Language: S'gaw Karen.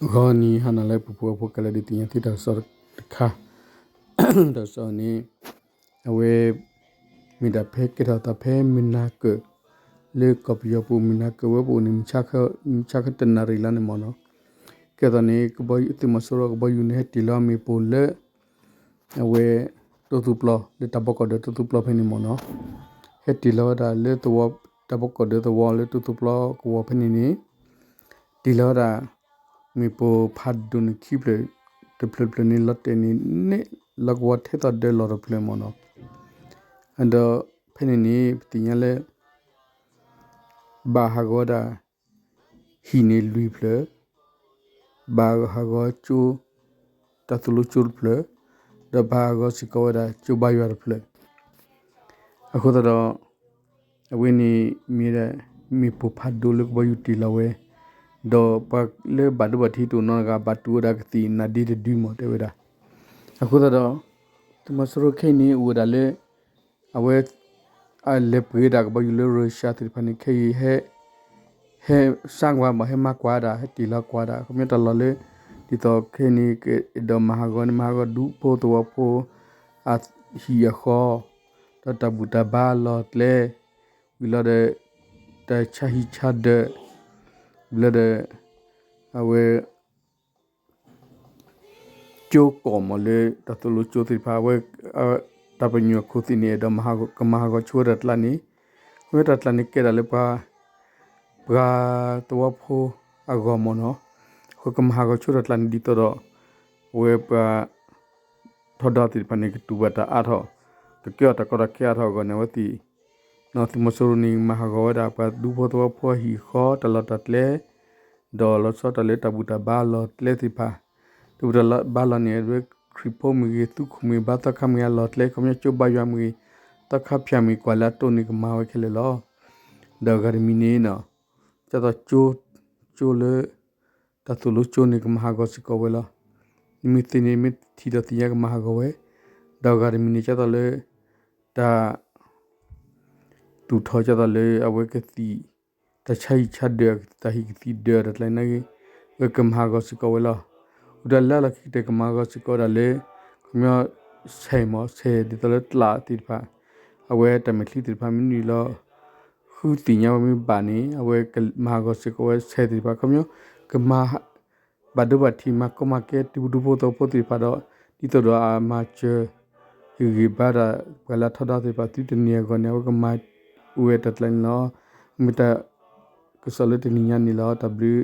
ဂီၤနံၤဟါနၤလၢပှဲၤပှဲၤ ဖိကဲလၢဒုးသ့ၣ်ညါသုတၢ်ကစီၣ်တခါ, တၢ်ကစီၣ်န့ၣ် အဝဲ မ့ၢ်ဒၣ်ဖဲကဲထီၣ်သးဖဲမုၢ်နၤကၢၢ် လၢကီၢ်ပယီၤပူၤ မုၢ်နၤကၢၢ်ဝဲပူၤန့ၣ် မုၢ်ဆါခီတနၣ်ရံၣ်လီၤန့ၣ်မ့ၢ်နီၤ, ကဲထီၣ်န့ၣ် သုးမီၤစိရိၤကဘီယူၤန့ၣ် ဟဲတ့ၢ်လီၤမ့ၣ်ပိၢ်လၢ အဝဲ တိသူပျီ လၢတၢ်ဘီကီၢ်ဒၢးတိသူပျီဖဲန့ၣ်မ့ၢ်နီၤ, ဟဲတ့ၢ်လီၤဝဲဒၣ်လၢသဝီ တၢ်ဘီကီၢ်ဒၢးသဝီလၢတိသူပျီကဝီၤဖဲန့ၣ်န့ၣ် တ့ၢ်လီၤဝဲဒၣ် မ့ၣ်ပိၢ်ဖးဒိၣ်န့ၣ်ခံဖျၢၣ်, တဖျၢၣ်တဖျၢၣ်န့ၣ် လီၤတဲာ်န့ၣ်န့ၣ် လီၤကဝီၤထဲသိးဒၢလီၢ်တဖျၢၣ်မ့ၢ်နီၤ, ဒီးဖဲန့ၣ်န့ၣ် ပသ့ၣ်ညါလၢ ဘၣ်ဟးဂီၤဝဲဒၣ် ဟံၣ်န့ၣ်လွံၢ်ဖျၢၣ်, ဘၣ်ဟးဂီၤကၠိ တၢ်သိၣ်လိကၠိတဖျၢၣ်, ဒီးဘၣ်ဟးဂီၤစ့ၢ်ကီးဝဲဒၣ်ကၠိဘါယွၤတဖျၢၣ်, အဃိသတးဒီး အဝဲန့ၣ်မ့ၢ်ဒၣ် မ့ၣ်ပိၢ်ဖးဒိၣ်လၢကဘီယူၤတ့ၢ်လီၤဝဲ, ဒီးပှၤလၢဘၣ်ဒိဘၣ်ထံးတအိၣ်နီတဂၤ ဘၣ်တူၢ်ဝဲဒၣ်ကသံၣ်နါဒ့တဒုမ့ၢ်တဲဝဲဒၣ်, အဃိသတးဒီး သုးမီၤစိရိၤခဲအံၤန့ၣ် အိၣ်ဝဲဒၣ်လၢ အဝဲ အလဲၤပှ့ၤဒၣ်ကဘီယူၤလၢရၢၡါသ့ၣ်တဖၣ်န့ၣ် ခဲအံၤ ဟဲ ဟဲစၢ်ကွၢ်မ့ၢ် ဟဲမၤကွၢ်ဒၣ် ဟဲတ့ၢ်လီၤကွၢ်ဒၣ် ခီပညီတၢ်လီၢ်လၢ ဒ်သိးခဲအံၤန့ၣ် ကအဲၣ်ဒိးမၤဟးဂီၤန့ၣ် မၤဟးဂီၤဒူဖိသဝီဖိ အဟံၣ်အဃီ ဒီးတၢ်ဘူၣ်တၢ်ဘါလီၢ်ကျဲ ဝံၤလီၤဒီး တၢ်ဆါဟံၣ်ဆါဒၢး ဝံၤလီၤဒီး အဝဲ ကၠိကီၢ်မ့ၢ်လၢ တၢ်သိၣ်လိကၠိသ့ၣ်တဖၣ် အဝဲ တၢ်ပညိၣ်အခိၣ်သ့ၣ်န့ၣ် အဲၣ်ဒိးကမၤဟးဂီၤဆိဝဲဒၣ်တကျါန့ၣ်, အဝဲတၢ်ကျါန့ၣ်ကဲဒၣ်လၢပှၤ ပှၤသဝီဖိအဂီၢ်မ့ၢ်နီၤ, အဃိကမၤဟးဂီၤဆိတၢ်ကျါန့ၣ် ဒ်သိးဒီး အဝဲပှၤ ထီဒါသ့ၣ်တဖၣ်န့ၣ် ကတူၢ်ဘၣ်တၢ်အါထီၣ်, ကကဲအီၤတၢ်ကီတၢ်ခဲအါထီၣ်အဂီၢ်န့ၣ် အဝဲသ့ၣ် သုးမီၤစိရိၤန့ၣ် မၤဟးဂီၤဝဲဒၣ် ပှၤဒူဖိသဝီဖိအဟံၣ်အဃီ တၢ်လီၢ်တၢ်ကျဲ ဒီးလီၤဆီတၢ်လၢတၢ်ဘူၣ်တၢ်ဘါလီၢ်ကျဲသ့ၣ်တဖၣ်, တၢ်ဘူၣ်တၢ်ဘါလီၢ်န့ၣ် အဝဲခရံာ်ဖိမ့ၢ်ဂ့ၤ သုးခိၣ်မ့ၢ်ဂ့ၤ ဘါသီခါမ့ၢ်ဂ့ၤ အလီၢ်ကျဲ ခီပညီကၠိဘါယွၤမ့ၢ်ဂ့ၤ သီခါဖၠၣ်မ့ၢ်ဂ့ၤ ကွၢ်လၢအတိၢ်န့ၣ် ကမၤဝဲခဲလၢာ်လီၤ. ဒီးအဂၤတမံၤန့ၣ် ကၠီသီးကၠိ ကၠိလၢ တၢ်သိၣ်လိကၠိန့ၣ် ကမၤဟးဂီၤစ့ၢ်ကီးဝဲလီၤ. နမ့ၢ်သ့န့ၣ် မ့ၢ်ထံၣ်ဒီးသ့ၣ်ညါကမၤဟးဂီၤဝဲ, ဒီးအဂၤတမံၤန့ၣ် ကၠီသီးလၢ တၢ် သူၣ်ထီၣ်ကၠီသီးလၢအဝဲကသံၣ် တၢ်ဆါဟံၣ်ဆါဒၢး တၢ်ဟံၣ်ကသံၣ်ဒၢးတၢ်ကျါန့ၣ်ဂ့ၤ, အဝဲကမၤဟးဂီၤစ့ၢ်ကီးဝဲလီၤ. အိၣ်ဒၣ်လၢအလီၢ်ခံကတၢၢ် ကမၤဟးဂီၤစ့ၢ်ကီးဒၣ်လၢ ခီပညီ ဆဲးမ့ၢ် ဆဲးဒ်သိးလၢတျးသ့ၣ်တဖၣ်, အဝဲတၢ်မဲာ်ချံသ့ၣ်တဖၣ်မ့ၢ်နုာ်လီၤ ဃုသ့ၣ်ညါဝဲမ့ၢ်ဘၣ်န့ၣ် အဝဲကမၤဟးဂီၤစ့ၢ်ကီးဝဲဆဲးသ့ၣ်တဖၣ် ခီပညီ ကမၤ ဘၣ်ဒိဘၣ်ထံး မၤကီမၤကဲ ဒူဖိသဝီဖိသ့ၣ်တဖၣ်ဒီး ဒ်သိးဒီးအမၤစၢၤ ဟ့ၣ်ဂံၢ်ဘါတၢ် ပှၤလၢအထီဒါသ့ၣ်တဖၣ် သုတန့ၢ်အဂီၢ်န့ၣ် အဝဲကမၤအိၣ်ဝဲတၢ်ကျါန့ၣ်လီၤ. မ့ၢ်တၢ်ကစီၣ်လၢတနံၤညါန့ၣ်လီၤ. တၢ်ဘျုး